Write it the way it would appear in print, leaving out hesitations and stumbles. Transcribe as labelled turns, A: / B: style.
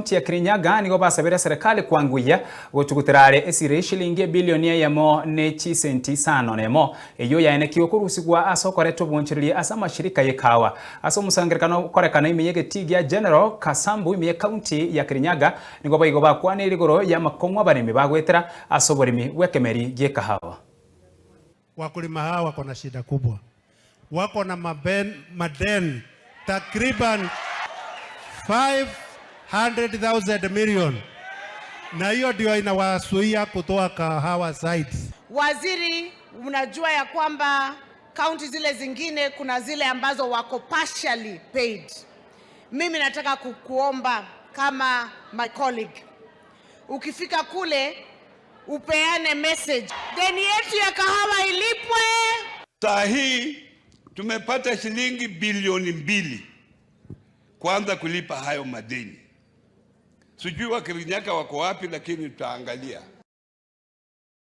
A: Ekaunti ya Kirinyaga nigo basabire serikali kwanguya gotugutera are esiri eshilingi ebilioni eyemo ne chisenti isano nemo eyio yaenekiwe korusigwa ase okoreta obonchereria ase amashirika y'ekahawa ase omosangerekano okorekana ime y'egetii gia General Kasambu ime y'Ekaunti ya Kirinyaga nigo boigo bakwanire igoro y'amakong'u abaremi bagoetera ase oboremi bw'ekemeri gi'ekahawa.
B: Wakulima hawa wako na shida kubwa, wako na madeni takriban 500,000 million, na hiyo ndio inawazuia kutoa kahawa zaidi.
C: Waziri, mnajua ya kwamba kaunti zile zingine kuna zile ambazo wako partially paid. Mimi nataka kukuomba kama my colleague, ukifika kule upeane message, deni yetu ya kahawa ilipwe.
D: Saa hii tumepata shilingi bilioni 2 kuanza kulipa hayo madeni. Sijui Wakirinyaga wako wapi, lakini tutaangalia.